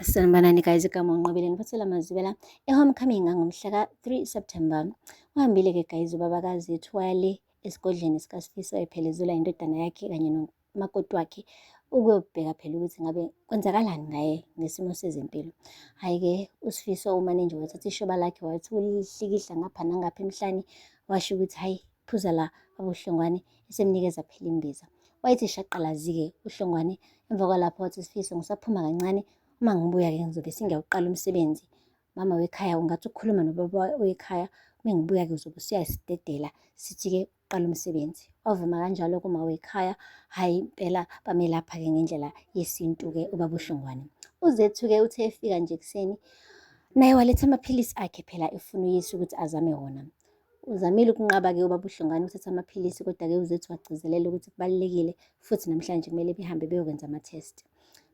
Sanibonani guys, igama uNqobile ngiphathela amazibela e-homecoming ngomhla ka-3 September. Uhambile-ke guys ubabakazi ethu waya le esigodlweni sikaSifiso ephelezelwa indodana yakhe kanye nomakoti wakhe ukuyobheka phela ukuthi ngabe kwenzakalani ngaye ngesimo sezempilo. Hhayi-ke uSifiso umane nje wathatha ishoba lakhe wathi ulihlikihla ngapha nangapha emhlane washo ukuthi hhayi phuza la baba uHlongwane esemnikeza phela imbiza. Wayethi shaqalazi-ke uHlongwane emva kwalapho wathi Sifiso ngisaphuma kancane uma ngibuya-ke ngizobe sengiyawuqala umsebenzi. Mama wekhaya ungathi ukukhuluma nobaba wekhaya uma ngibuya-ke uzobe usuyasidedela sithi-ke uqala umsebenzi. Wavuma kanjalo kuma wekhaya, hhayi impela bamelapha-ke ngendlela yesintu-ke ubaba uHlongwane. UZethu-ke uthe efika nje ekuseni naye waletha amaphilisi akhe phela efuna uyise ukuthi azame wona. Uzamile ukunqaba-ke ubaba uHlongwane ukuthatha amaphilisi kodwa-ke uZethu wagcizelela ukuthi kubalulekile futhi namhlanje kumele behambe beyokwenza ama-test.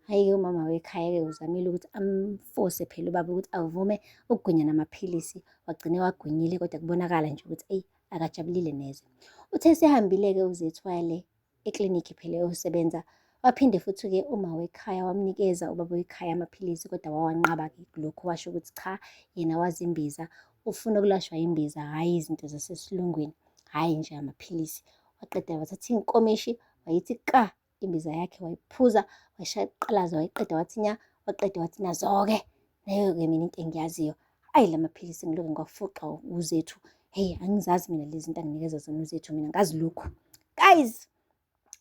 Hhayi-ke umama wekhaya-ke uzamile ukuthi amfose phela ubaba ukuthi avume ukugwinya namaphilisi, wagcine wagwinyile kodwa kubonakala nje ukuthi eyi akajabulile neze. Uthe esehambile-ke uZethu waya le eklinikhi phela eyosebenza. Waphinde futhi-ke uma wekhaya wamnikeza ubaba wekhaya amaphilisi kodwa wawanqaba-ke lokhu washo ukuthi cha yena wazi imbiza ufuna ukulashwa imbiza hhayi izinto zasesilungwini hhayi nje amaphilisi. Waqeda wathatha inkomishi wayithi ka imbiza yakhe wayiphuza wayishaya iqalaza wayiqeda wathi nya waqeda wathi nazo-ke nayo-ke mina into engiyaziyo ayi la maphilisi ngiloke ngiwafuqa uZethu heyi angizazi mina lezi zinto anginikeza zona uZethu mina ngazi lokhu guys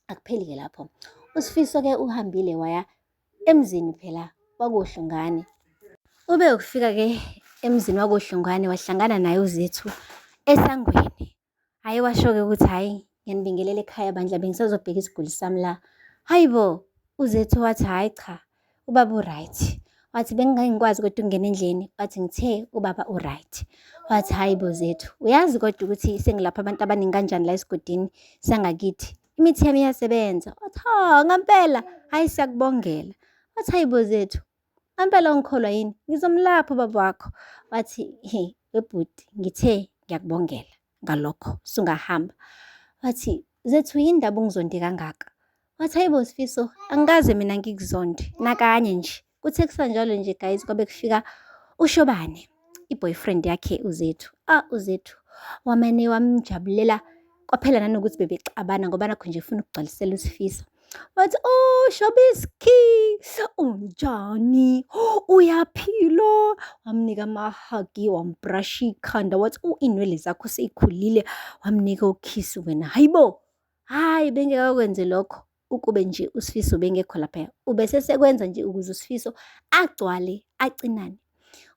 akupheli-ke lapho uSifiso-ke uhambile waya emzini phela wakoHlongane ube ukufika-ke emzini wakoHlongane wahlangana naye uZethu esangweni Hhayi washo-ke ukuthi hhayi ngiyanibingelela ekhaya bandla bengisazobheka isiguli sami la. Hhayi bo, uZethu wathi hhayi cha, ubaba u-right. Wathi bengingeke ngikwazi kodwa ukungena endlini, wathi ngithe ubaba u-right. Wathi hhayi bo Zethu, uyazi kodwa ukuthi sengilapha abantu abaningi kanjani la esigodini sangakithi. Imithi yami iyasebenza. Wathi ha ngampela, hhayi siyakubongela. Wathi hhayi bo Zethu, Ngampela ungikholwa yini? Ngizomlapha ubaba wakho. Wathi, he, webhuti, ngithe ngiyakubongela ngalokho, sungahamba. Wathi, Zethu yini ndaba ungizonde kangaka? Wathi, hayibo Sifiso, angikaze mina ngikuzonde, nakanye nje. Kuthe kusanjalo nje guys, kwabe kufika uShobane, i-boyfriend yakhe uZethu. Ah, uZethu wamane wamjabulela kwaphela nanokuthi bebexabana ngoba nakho nje efuna ukugcwalisela uSifiso. Wathi, oh Shobiski, unjani? Uyaphila? Wamnika amahagi, wambrasha ikhanda, wathi, oh inwele zakho seyikhulile. Wamnika ukhisi wena. Hayibo, hhayi bengeke akwenze lokho ukube nje uSifiso bengekho laphaya. Ubesesekwenza nje ukuze uSifiso agcwale, acinane.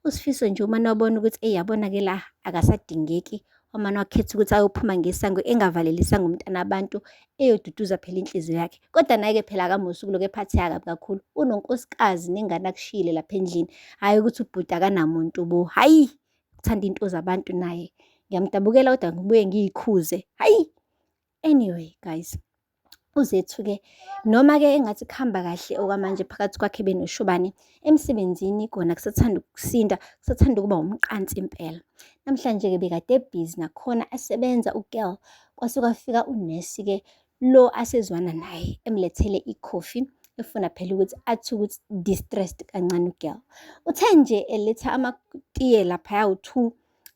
USifiso nje umane wabona ukuthi eyi yabona-ke la akasadingeki, wamane wakhetha ukuthi ayophuma ngesango engavalelisanga umntana abantu eyoduduza phela inhliziyo yakhe. Kodwa naye-ke phela akamusa ukulokhu ephatheka kabi kakhulu, unonkosikazi nengane akushiyile lapha endlini. Hhayi ukuthi ubhuti akanamuntu bo, hhayi uthanda into zabantu naye. Ngiyamdabukela kodwa ngibuye ngiyikhuze, hhayi. Anyway guys, uZethu-ke noma-ke engathi kuhamba kahle okwamanje phakathi kwakhe benoShobane emsebenzini kona kusathanda ukusinda kusathanda ukuba umqansi impela. Namhlanje-ke bekade ebhizi nakhona esebenza ugirl kwase kwafika unesi-ke lo asezwana naye emlethele ikhofi efuna phela ukuthi athi ukuthi distressed kancane ugirl. Uthe nje eletha amatiye laphaya u-two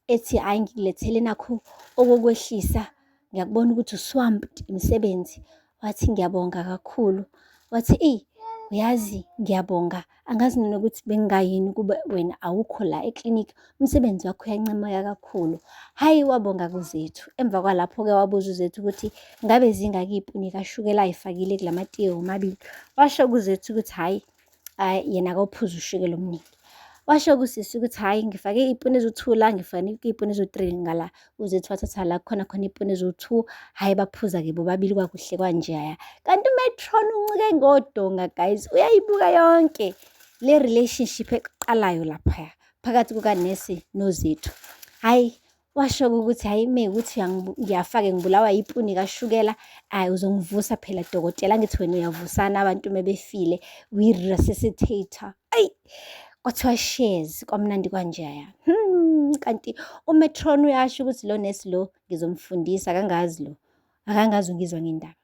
ethi hhayi ngikulethele nakhu okokwehlisa ngiyakubona ukuthi uswamped imisebenzi. Wathi ngiyabonga kakhulu. Wathi eyi uyazi ngiyabonga angazi nanokuthi bengingayini ukube wena awukho la eklinikhi umsebenzi wakho uyancomeka kakhulu. Hhayi wabonga kuZethu. Emva kwalapho-ke wabuza uZethu ukuthi ngabe zingaki iy'puni kashukela ayifakile kula matiye womabili. Washo kuZethu ukuthi hhayi hhayi yena akawuphuzi ushukela omningi. Washo kusisi ukuthi hhayi ngifake iy'puni eziwu-two la, ngifake iy'puni eziwu-three ngala. UZethu wathatha la kukhona khona iy'puni eziwu-two, hhayi baphuza-ke bobabili kwakuhle kwanjeyaya. Kanti uMetron uncike ngodonga guys, uyayibuka yonke le relationship eqalayo laphaya phakathi kukanesi noZethu. Hhayi Washo-ke ukuthi hhayi mewukuthi ngiyafake ngibulawa yipuni kashukela, hhayi uzongivusa phela dokotela, angithi wena uyavusana abantu uma befile, uyi-resuscitator. Ayi, kwathiwa shezi kwamnandi kwanjeya. Kanti umetron uyasho ukuthi lo nesi lo ngizomfundisa, akangazi lo, akangazi ungizwa ngendaba.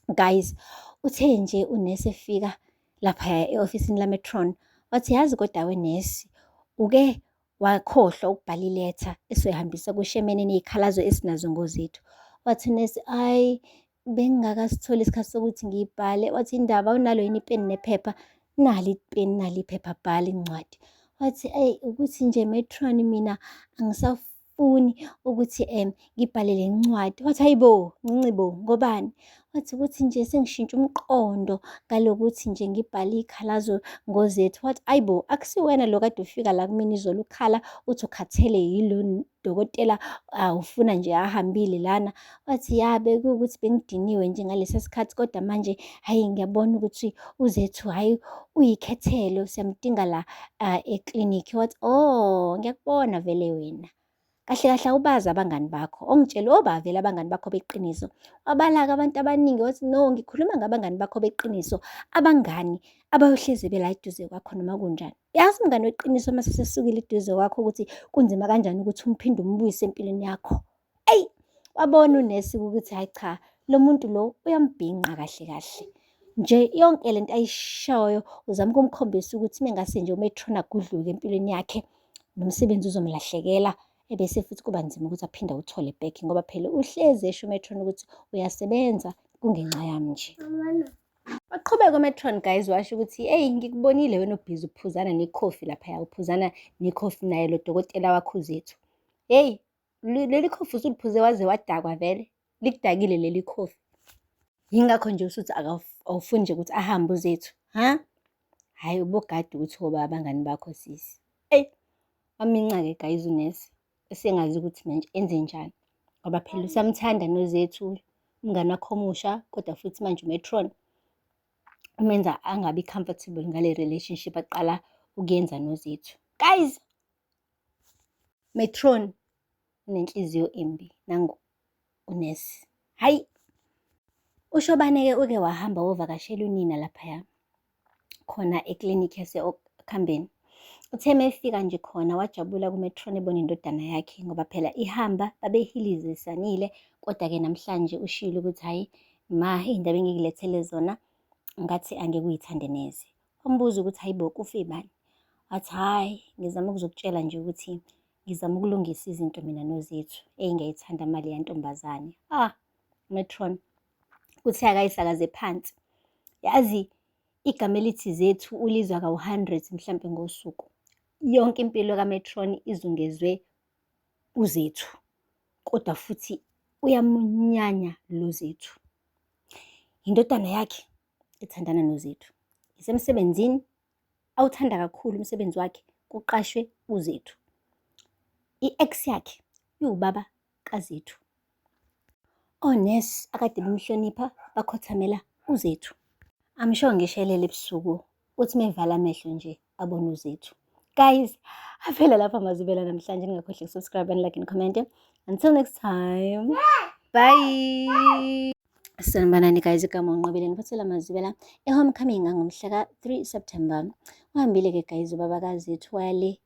Guys, uthe nje unesi efika laphaya e-ofisini lametron, Wathi yazi kodwa wenesi uke wakhohlwa ukubhala iletha esoyihambisa kushemene ney'khalazo esinazo ngoZethu. Wathi unesi, hhayi bengingakasitholi isikhathi sokuthi ngiyibhale. Wathi indaba awunalo yini ipeni nephepha? Nali ipeni, nali iphepha, bhala incwadi. Wathi eyi ukuthi nje matron mina angisafuni ukuthi ngibhale le ncwadi. Wathi hayi bo, ncinci bo, ngobani? Wathi ukuthi nje sengishintshe umqondo ngalokuthi nje ngibhale iy'khalazo ngoZethu. Wathi ayi bo, akusiwena lo kade ufika la kumina izolo ukhala uthi ukhathele yilo dokotela ufuna nje ahambile lana. Wathi ya bekuwukuthi bengidiniwe nje ngalesa sikhathi kodwa manje hhayi ngiyabona ukuthi uZethu hhayi uyikhethelo siyamdinga la eklinikhi. Wathi oh ngiyakubona vele wena. Kahle kahle awubazi abangani bakho. Ongitshele oba vele abangani bakho beqiniso. Wabalaka abantu abaningi wathi no ngikhuluma ngabangani bakho beqiniso. Abangani abayohlezi bela eduze kwakho noma kunjani. Yazi umngani weqiniso uma sesesukile eduze kwakho ukuthi kunzima kanjani ukuthi umphinde umbuyise empilweni yakho. Eyi, wabona unesi ukuthi hhayi cha, lo muntu lo uyambhinqa kahle kahle. Nje yonke lento ayishoyo uzama ukumkhombisa ukuthi mengase nje uMetron agudluke empilweni yakhe nomsebenzi uzomlahlekela ebese futhi kuba nzima ukuthi aphinde awuthole back ngoba phela uhlezi esho uMetron ukuthi uyasebenza kungenxa yami nje. Waqhubeka uMetron guys washo ukuthi eyi ngikubonile wena ubhizi uphuzana nekhofi laphaya uphuzana nekhofi naye lo dokotela wakho uZethu. Hheyi leli khofi usuliphuze waze wadakwa vele likudakile leli khofi. Yingakho nje usuthi awufuni nje ukuthi ahambe uZethu, ha? Hhayi ubogada ukuthi oba abangani bakho sisi. Eyi waminca-ke guys unesi esengazi ukuthi manje enze njani ngoba phela usamthanda noZethu umngani wakhe omusha kodwa futhi manje uMetron umenza angabi comfortable ngale relationship aqala ukuyenza noZethu. Guys, Metron unenhliziyo embi nangu unesi. Hayi, uShobane-ke uke wahamba wovakashela unina laphaya khona eklinikhi yase-Okhambeni. Uthe uma efika nje khona wajabula kuMetron ebona indodana yakhe ngoba phela ihamba babehilizisanile kodwa-ke namhlanje ushilo ukuthi hhayi ma iy'ndaba engikulethele zona ngathi angeke uyithande neze. Wambuza ukuthi hayi bo kufe bani? Wathi hhayi ngizama ukuzokutshela nje ukuthi ngizama ukulungisa izinto mina noZethu. Eyi ngiyayithanda imali yantombazane. Ah, Metron kuthe akayisakaze phansi. Yazi igama elithi Zethu ulizwa kawu-100 mhlampe ngosuku. Yonke impilo kaMetron izungezwe uZethu. Kodwa futhi uyamunyanya lo Zethu. Indodana yakhe ethandana noZethu. Isemsebenzini awuthanda kakhulu umsebenzi wakhe kuqashwe uZethu. I-ex yakhe iwubaba kaZethu. Onesi akade bemhlonipha bakhothamela uZethu. I'm sure ngisho elele ebusuku uthi mevala amehlo nje abone uZethu. Guys, aphela lapha Mazibela namhlanje ningakhohlwa ukusubscribe and like and comment. Until next time. Bye. Sanibonani guys, igama uNqobile niphathela Mazibela e-homecoming ngomhla ka-3 September. Uhambile-ke guys ubaba kaZethu waya le